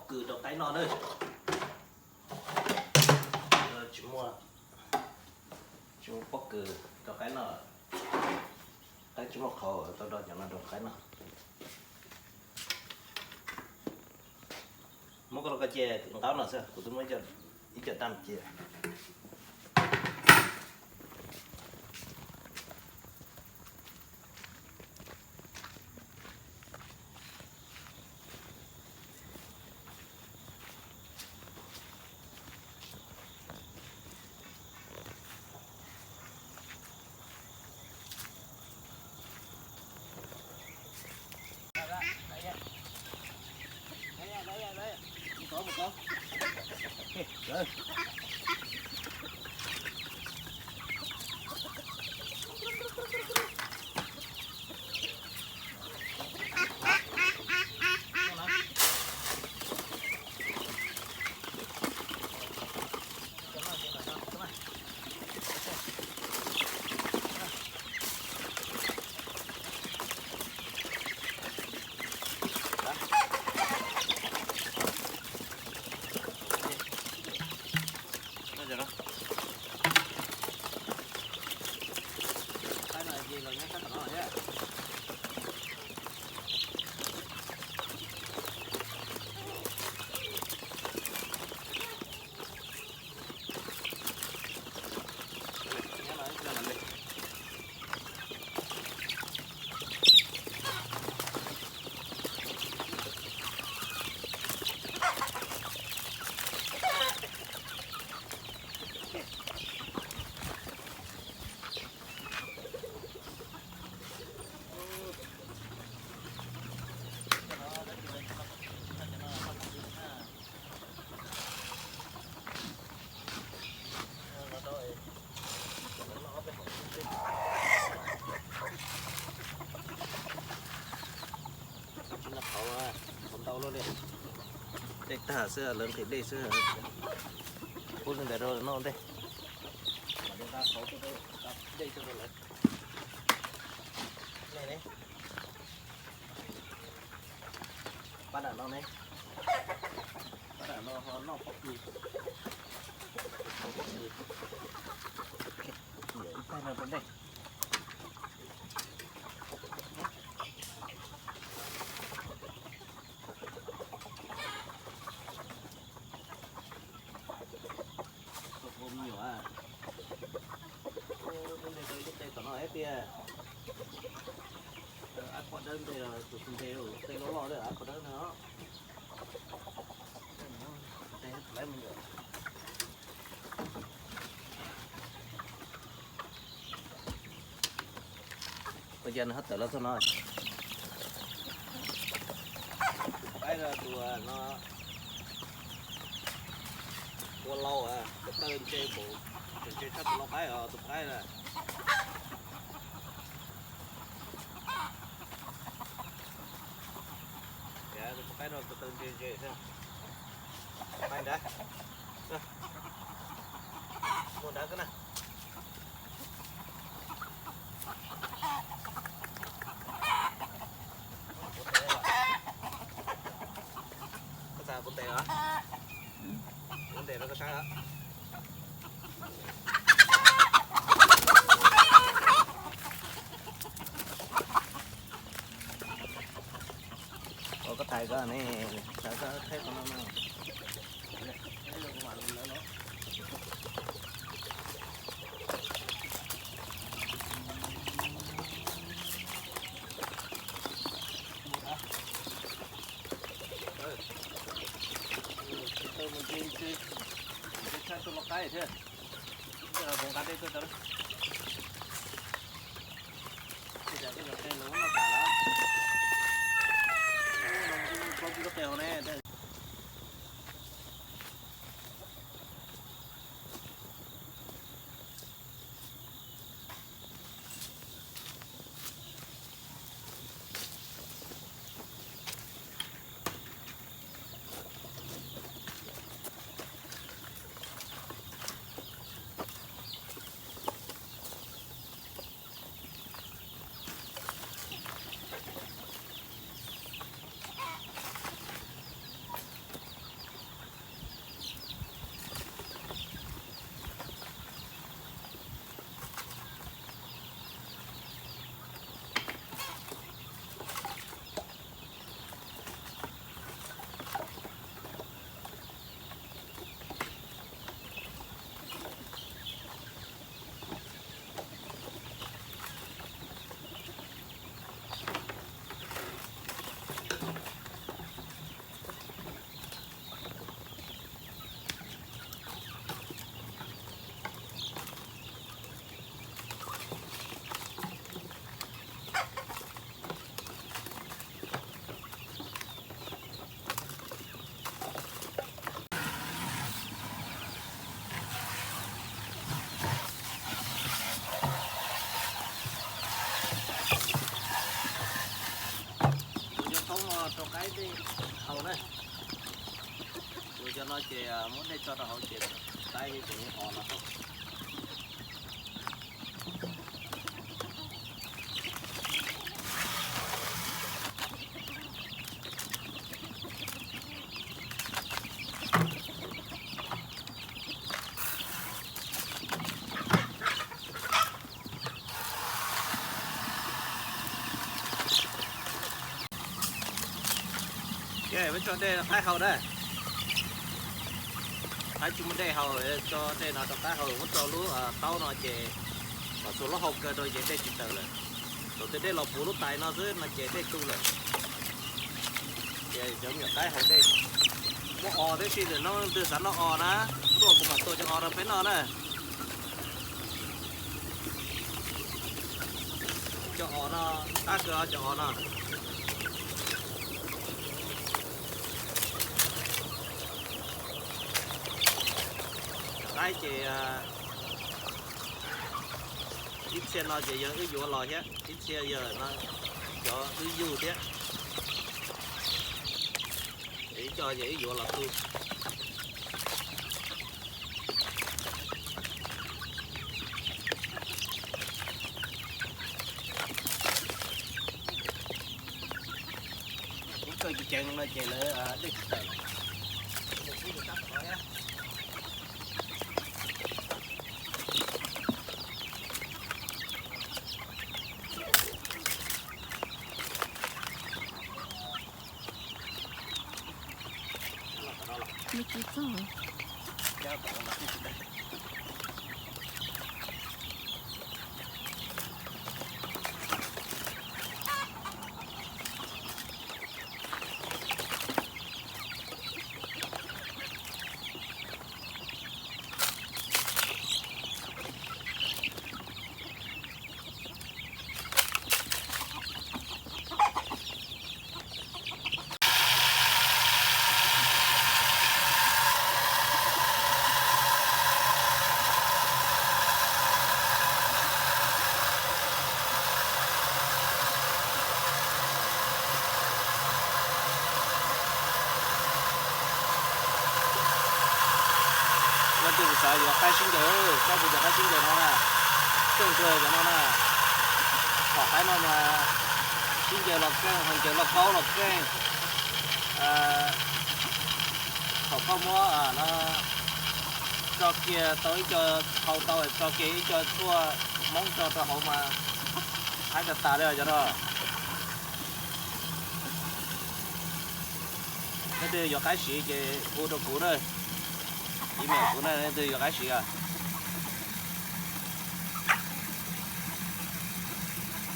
Kws rau qaib noj na. Tsis muaj, tsis muaj pob kws rau qaib noj. Qaib tsis muaj qhauv, tau do cov no rau qaib noj. Muab koj los koj cia nqaub no xwb, kuv twb muab ib co daj cia. Tsis noj qhauv, qhauv ntau luaj li. Dej tag xwb, lawv nqhis dej xwb. Pub li ntawd rau noj ntej. Dej rau lawv. Nej ne, pab nram no ne, pab nram no ho noj pob kws, pob kws, ib tag no rau nej. Ua me nyuam, ua ntej rau ib lub qe tom no thiab tiag. Ab poj dawb ntej los tus tus ntej, qe loj loj lawm ab poj dawb no. Qe lawm me nyuam. Ua cas nws ho tawm los txog no? Tus qaib no, tus no ua lau, tus taw ntse, tus ntse tshaj tus lau qaib os, tus qaib na. Tus qaib no tus taw ntse ntse thiab. Qaib nrad, mus nrad koj na. Koj xav kuv ntes los? Kuv ntes rau koj saib os. Ua koj thaiv koj ne, thaiv koj qheb qhov no no. Tus lau qaib thiab, nqa dej tuaj tso. Tej zaum koj cov qe los muab noj tas lawm. Ub, no kuj plaub tsib lub qe hauv ne. Rau qaib dej haus na. Ua cov no ces muab dej tso rau hauv ces qaib ces os no haus. Muab tso dej qaib haus na. Qaib tsis muaj dej haus, tso dej no rau qaib haus, muab tso lub taub no ces kom txhua lub hau kaw rau ces dej tsis tawm lawm. Thaum twg dej los puv lub tais no xwb no ces dej tu lawm. Ces cov me nyuam qaib haus dej. Muab os tib si, ntawm no twg xav noj os na, tuaj kuv mam tua cov os rau peb noj na. Cov os no qab kawg, cov os no. Qaib ces ib txhia no ces yog wb yuav los thiab, ib txhia yog no cov wb yug thiab. Ib co ces wb yuav los tu. Ub, kawg ceev no ces lawv dej tsis tawm. Leej twg xav yuav qaib sib ncaws, saib kuv cov qaib sib ncaws no na, txawj nkaus cov no na. Thaum qaib no mas sib ncaws los keej, ho ncaws lauj kaub los keej. Thaum koj muab no tso kiag tau ib co, hau tau tso kiag ib co tshuaj Hmoob tso rau hauv mas haib tas tas li cov no. Leej twg yuav qaib siv ces hu rau kuv na, ib me kuv na, leej twg yuav qaib siv os.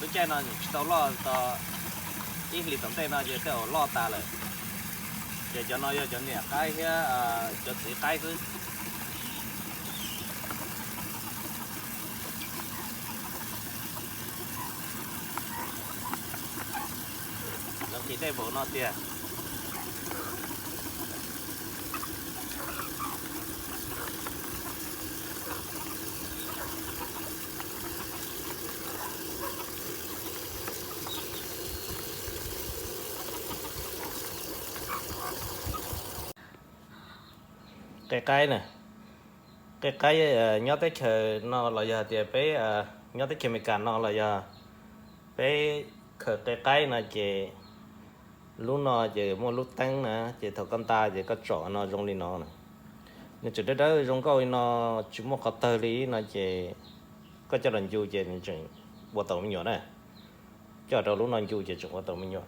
Lub caij no tsis tau loj, tau ib hlis tom ntej no ces tej zaum loj tas lawm. Ces cov no yog cov niam qaib thiab cov txiv qaib xwb. Lawv nqhis dej npaum no tiag. Qe qaib na, qe qaib nyob teb chaws no los yog tias peb nyob teb chaws Amelikas no los yog peb khaws qe qaib no ces lub no ces muaj lub teeb na, ces thaum koj nta ces koj tsom no zoo li no na. Nws tseem dawb dawb zoo nkauj li no, tsis muaj qhov tawg li no ces koj coj los ncu ces nws tseem ua tau me nyuam na. Coj rau lub no ncu ces tseem ua tau me nyuam.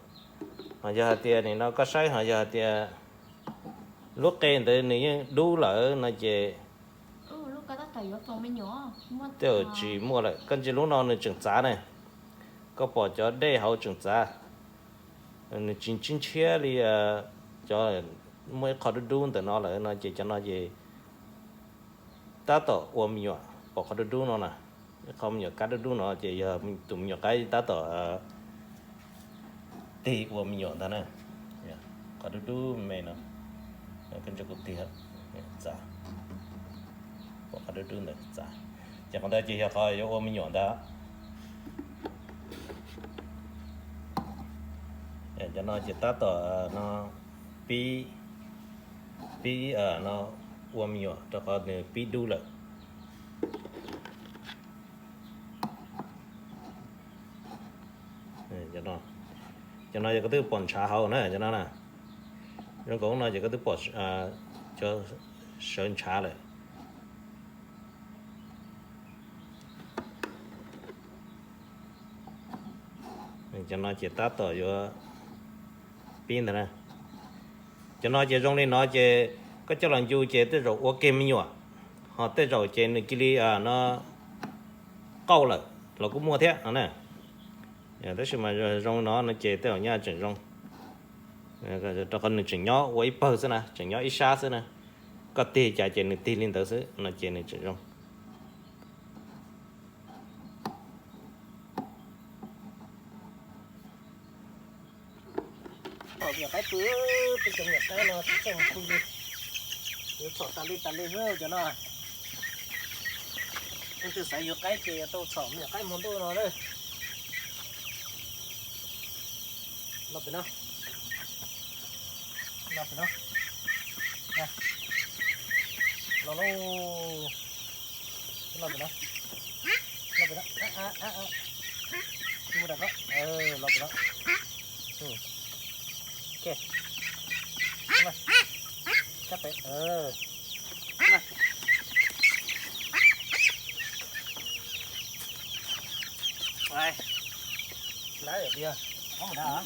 Ho yog hais tias nim no koj saib ho yog hais tias lub qe ntawd nws yeej dub lawm no ces tej zaum tsis muaj lawm. Koj ntsia lub no nws tseem txav ne, koj pom cov dej hauv tseem txav, nws tsis ntshiab ntshiab li cov muaj ib qho dub dub ntawm no lawm no ces cov no ces tab tom ua me nyuam pom qhov dub dub no na. Ib qho me nyuam kab dub dub no ces yog tus me nyuam qaib tab tom tig ua me nyuam ntag na. Qhov dub dub me no, koj ntsia kuv tig, txav, pom qhov dub dub ntawd txav, ces qhov ntawd ces yog qhov yuav ua me nyuam ntag. Cov no ces tab tom no pib, pib no ua me nyuam rau qhov nws pib dub lawm. Cov no ces koj twb pom ntshav hauv na, cov no na. Zoo nkaus no ces koj twb pom cov sawv ntshav lawm. Cov no ces tab tom yuav pib ntawd na. Cov no ces zoo li no ces koj coj los ncu ces tej zaum ua kiag me nyuam, ho tej zaum ces nws cia li no qauj lawm los kuj muaj thiab no na. Tab sis mas zoo li no no ces tej zaum nyaj tseem zoo, rau qhov nws tseem nyob ua ib pawg xwb na, tseem nyob ib sab xwb na. Koj tig cas ces nws tig li ntawd xwb no ces nws tseem zoo. Txhom me nyuam qaib pw, peb cov me nyuam qaib no tsis txawj mus pw li. Yuav txhom tas li tas li xwb cov no. Leej twg xav yuav qaib ces yuav tau txhom me nyuam qaib hmo ntuj no na. Los pem no. Los pem no. Los lauj. Los pem no. Los pem no. Mus rau ko. Los pem no. Ok. Sab pem.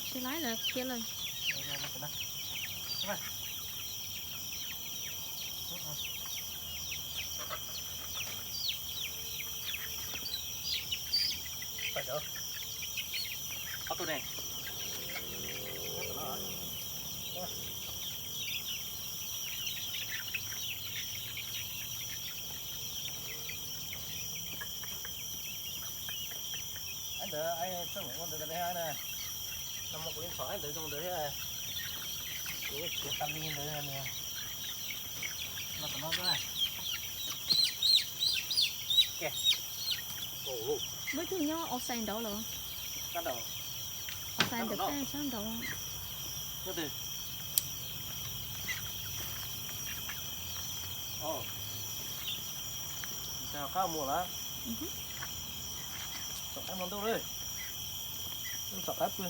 Tsis laib lawm, khiav lawm. Ntawd txawj ua ntawd tas li na. No mas kuv yeej txhom ntawd zoo ntawd thiab. Kuv khiav tas li ntawd. No tom no xwb na. Muaj ib tug nyob outside nraud los? Outside ntawm peb sab nraud. Qab mus lawm. Txhom qaib hmo ntuj li. Txhom qaib pw.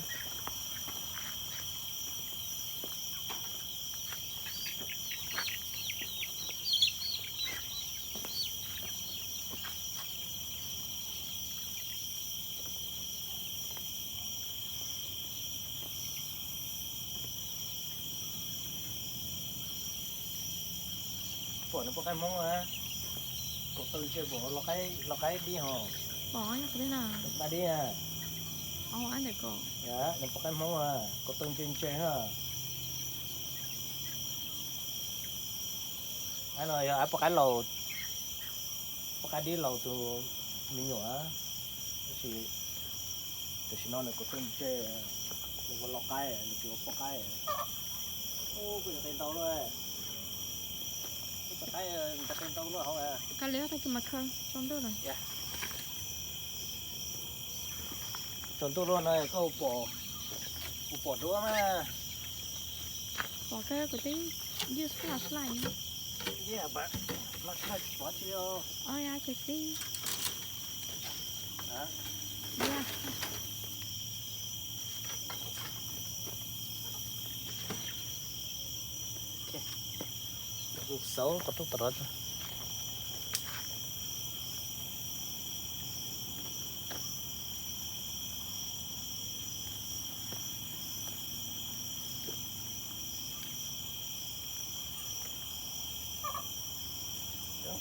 Pom nws poj qaib Hmoob na, kaum tawm ntses pom los qaib dib ho. Pom, yog qhov twg na? Qaib dib na. Nws poj qaib Hmoob na, kaum tawm ntses ntses na. Qaib no yog poj qaib laus, poj qaib dib laus tus me nyuam. Tab sis tam sim no nws kaum tawm ntses, nws ua lau qaib, nws tsis ua poj qaib. Ub, kuj yog qe ntau luaj. Ub, cov qaib ntawd qe ntau luaj hauv. Kav liam tag kis mas khaws tsaus ntuj lawm. Tsaus ntuj luaj no koj pom, kuv pom duab mas. Pom kawg, kuv twb ywj flashlight. Flashlight tsis pom tsi li. Ob ya kwv tij. Xauv qhov rooj tom no.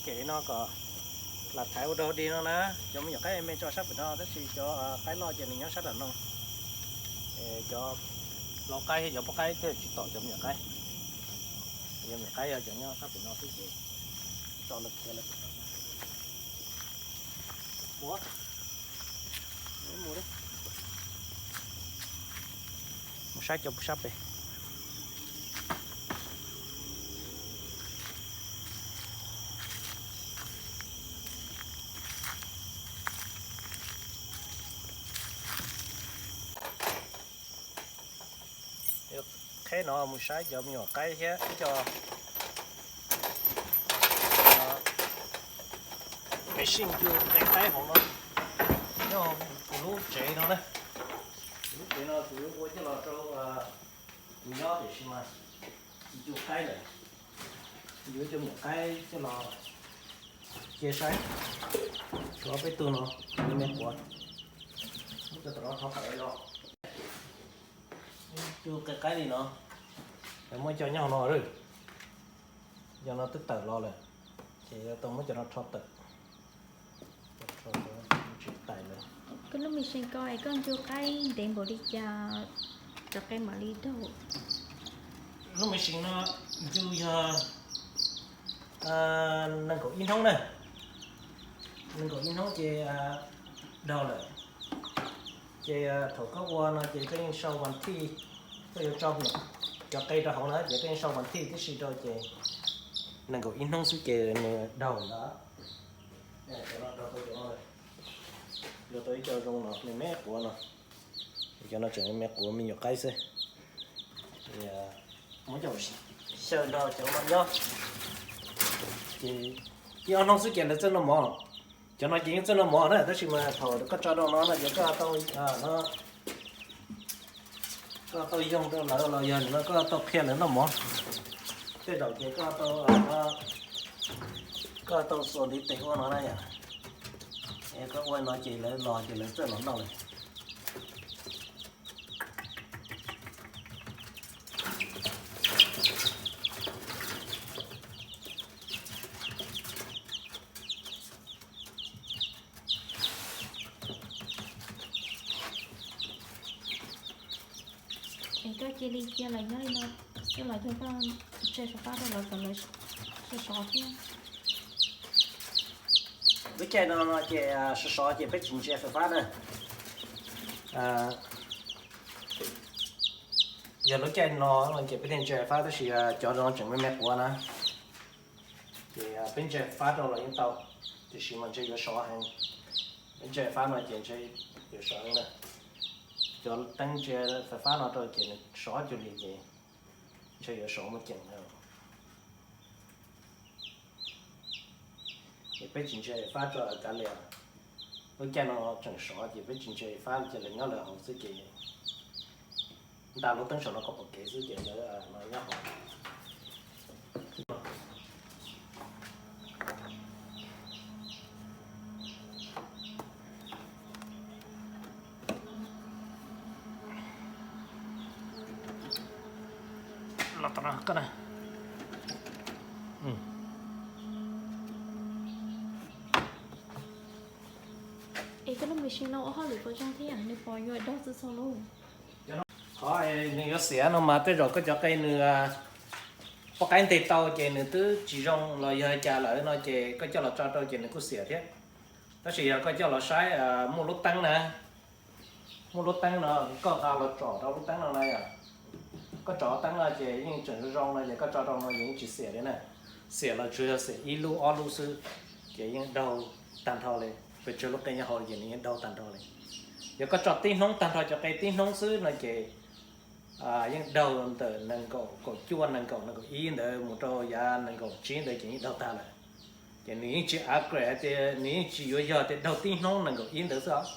Kev no kom lam thaiv ua dog dig no na, cov me nyuam qaib me tso sab pem no, tab sis cov qaib loj ces nws nyob sab nram no. Cov lau qaib thiab cov poj qaib thiaj tsis tom cov me nyuam qaib. Cov me nyuam qaib yog cov nyob sab pem no xwb ces tso lawv khiav lawm. Mus saib cov puag sab pem. Qeb no mus saib cov me nyuam qaib thiab ib co pes sij ncu qe qaib hauv no nyob kuv lub tsev no na. Lub tsev no kuv yuav ua coj los rau kuv nyob tiam sis mas ncu qaib lawm, yuav coj me nyuam qaib coj los cia saib. Tshuav peb tug no me me quav, muab cov tom no rho tawm los. Ncu qe qaib li no, muab cov nyob hauv no, cov no twb tawm los lawm, ces yuav tau muab cov no rho tawm. Tsis tais lawm. Koj lub me sis ko es koj ncu qaib ntev npaum li cas cov qe mam li daug? Lub me sis no ncu yog nees nkaum ib hnub na, nees nkaum ib hnub ces daug lawm. Ces thaum koj ua no ces koj yeej sau vas thij, koj yuav tso cov qe rau hauv na ces koj yeej sau vas thij tib si rau ces nees nkaum ib hnub xwb ces nws daug ntawd. Cov no rau tau cov no, yuav tau ib co zoo no me me quav no, cov no tseem me me quav me nyuam qaib xwb. Muab coj xyaw nrog cov no nyob, ces ib ob hnub xwb ces lawv txawj noj mov. Cov no ces yeej txawj noj mov na, tab sis mas thaum koj tso rau no no ces koj tau, koj tau yoog rau lawv los yog no koj tau qhia lawv noj mov. Tej zaum ces koj tau, koj tau xuas ntiv tes ua no na yom. Koj ua no ces lawv los ces lawv txawj los noj lawm. Es koj cia li cia lawv nyob li no xwb los yog koj ntsia fais fab rau lawv kom lawv sov sov thiab? Lub caij no no ces sov sov ces peb tsis ntsia fais fab na. Yog lub caij no no ces peb thiaj ntsia fais fab tab sis cov no tseem me me quav na. Ces peb ntsia fais fab rau los yeej tau, tiam sis mas ntshe yuav sov heev. Peb ntsia fais fab no ces ntshe yuav sov heev na. Cov teeb ntsia fais fab no rau ces nws sov cuag li ces ntshe yuav sov muaj ceem na. Ces peb tsis ntsia fais fab rau kav liam. Lub caij no tseem sov ces peb tsis ntsia fais fab ces lawv nyob lawv hauv xwb ces nta lub teeb saum no kom pom kev xwb ces lawv no nyob hauv. Los tom no koj na. Es koj lub me sis no ua hauj lwm puas zoo thiab nws puas yuav daug txhua txhua lub? Qhov nws yuav xiam no mas tej zaum koj cov qe nws poj qaib nteg tau ces nws twb tsis zoo los yog cas lawm no ces koj coj los tso rau ces nws kuj xiam thiab. Tab sis yog koj coj los saib muaj lub teeb na, muaj lub teeb no, koj nqa los tsom rau lub teeb no na yom. Koj tsom teeb no ces yeej tseem zoo zoo no ces koj tso rau no ces yeej tsis xiam li na. Xiam los tsuas yog xiam ib lub ob lub xwb, ces yeej daug tag nrho li. Pes tsawg lub qe nyob hauv ces nws yeej daug tag nrho li. Yog koj tso tib hnub tag nrho cov qe tib hnub xwb no ces yeej daug ntawm nees nkaum, kaum cuaj, nees nkaum, nees nkaum ib ntawd mus rau yav nees nkaum tsib ntawd ces yeej daug tag lawm. Ces nws yeej tsis upgrade hais tias nws yeej tsis yuav yog tias daug tib hnub nees nkaum ib ntawd xwb os.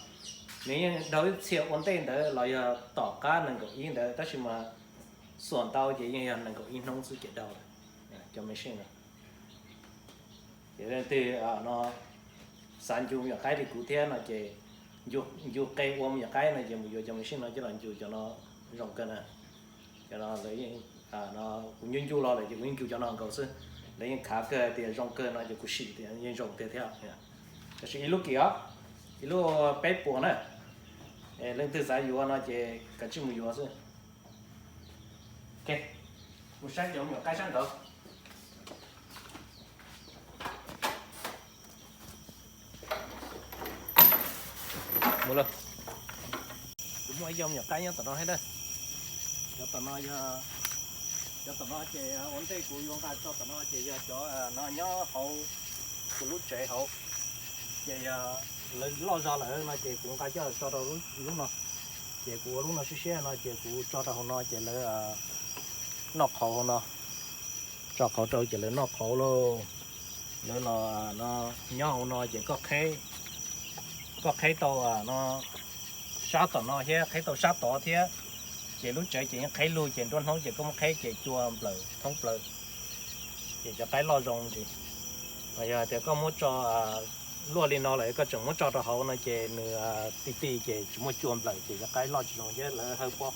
Nws yeej daug ib txhia ua ntej ntawd los yog tom qab nees nkaum ib ntawd tab sis mas xuam ntau ces yeej yog nees nkaum ib hnub xwb ces daug lawm cov machine no. Ces leej twg no xav ncu me nyuam qaib li kuv thiab no ces ncu qe ua me nyuam qaib no ces mus yuav cov machine no coj los ncu cov no zoo kawg na. Cov no lawv yeej, kuv ncu ncu los lawm ces kuv yeej ncu cov no nkaus xwb. Lawv yeej khav kawg tias zoo kawg no ces kuv sim tias yeej zoo tiag thiab. Tab sis ib lub kim os, ib lub peb puas na. Leej twg xav yuav no ces kav tsij mus yuav xwb. Ok, mus saib cov me nyuam qaib sab nraud. Kuv muaj ib co me nyuam qaib nyob tom no thiab na. Cov tom no yog, cov tom no ces ua ntej kuv yuav nqa tso tom no ces yog cov no nyob hauv kuv lub tsev hauv. Ces yog lawv loj zog lawm no ces kuv nqa coj tso rau lub no. Ces kuv ua lub no siab siab no ces kuv tso rau hauv no ces lawv Noj qhauv no, tso qhauv rau ces lawv noj qhauv lauj. Lawv los no, nyob hauv no ces koj qheb, koj qheb tau no sab tom no thiab qheb tau sab tod thiab, ces lub tsev ces yeej qheb lug ces nruab hnub ces koj muab qheb ces cua nplawm thoob plaws, ces cov qaib loj zoo ntsis. Yog tias koj muab tso luaj li no lawm koj tseem muab tso rau hauv no ces nws ti ti ces tsis muaj cua nplawm ces cov qaib loj tsis zoo thiab lawv hawb pob.